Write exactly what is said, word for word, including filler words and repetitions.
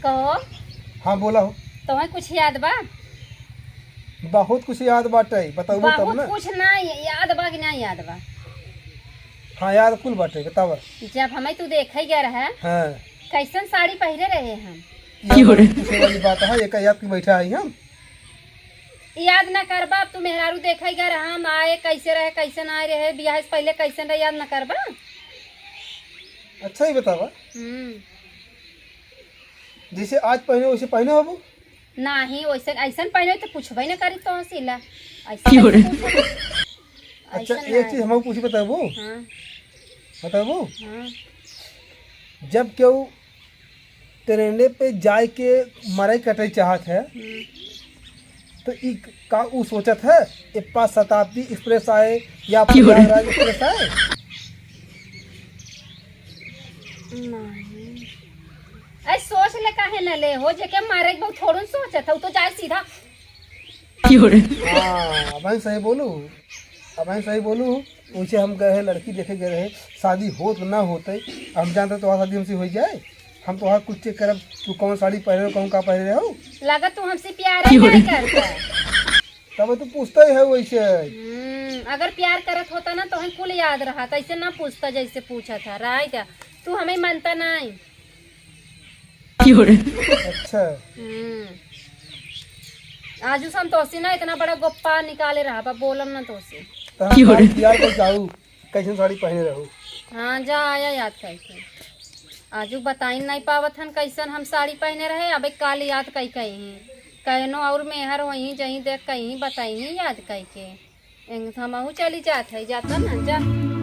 कहो। हाँ, बोला हो। तोहैं कुछ याद बा? बहुत कुछ याद बाटे, बताबू तब बहुत ना। कुछ ना याद बा कि ना याद बा? हाँ, याद कुल बाटे, बतावा। जब हमें तू देखे गए रहे, हाँ। कैसन साड़ी पहिरे रहे हम? ये पूछे वाली बात है, एक याद की बैठा है हम। याद ना करबा, अब तू मेहरारू देखे गए रहे, हम आए, कैसे रहे, कैसे ना आए रहे, बियाह से पहले कैसन रहे, याद ना करबा? अच्छा ही बतावा। हम्म। जैसे आज पहने, वैसे पहने होबू? नाही, वैसे, ऐसन पहने तो पूछबे ना करी तो सिला। ऐसन क्यों रे? कैसे पूछबे? अच्छा, ऐसन एक ना चीज है। हमको पूछी, बताबू? हाँ। बताबू? हाँ। जब केहू ट्रेने पे जाए के मरई कटई चाहत है, हम्म। तो ई का ऊ सोचत है, ए पास शताब्दी एक्सप्रेस आए या क्यों रे? प्रयागराज एक्सप्रेस आए? नहीं। ऐ सोच ले काहे न ले हो, जेके मारे के बहुत थोड़न सोचत है, ऊ तो जाए सीधा। क्यों रे? हाँ, अब सही बोलू, अब सही बोलू। उनसे हम गए हैं, लड़की देखे गए रहे, शादी होत ना होते, हम जानते तो शादी हमसे हो जाए। हम तो हर कुछ चेक करब, तू कौन साड़ी पहने हो, कौन का पहने हो। लगा तू हमसे प्यार ही क्यों रे? नहीं करता। तब तू पूछता ही है वैसे। हम्म, अगर प्यार करत होता ना तो हम कुल याद रहा, तो ऐसे ना पूछता जैसे पूछा था। राय जा, तू हमें मानता नहीं। क्यों रे? अच्छा। हम्म। आजू संतोषी ना इतना बड़ा गोप्पा निकाले रहा, बा बोलम ना तोसे। तो हम क्यों रे? यार को जाऊ, कैसन साड़ी पहने रहू? हाँ, जा आया याद करके। आजू बताई नहीं पावत हन कैसन हम साड़ी पहने रहे, अबे काल याद कई कहीं। कहनो और मेहर होई, जहीं देख कहीं बताई याद कई के। एंग हमहू चली जात है, जाता ना, जा।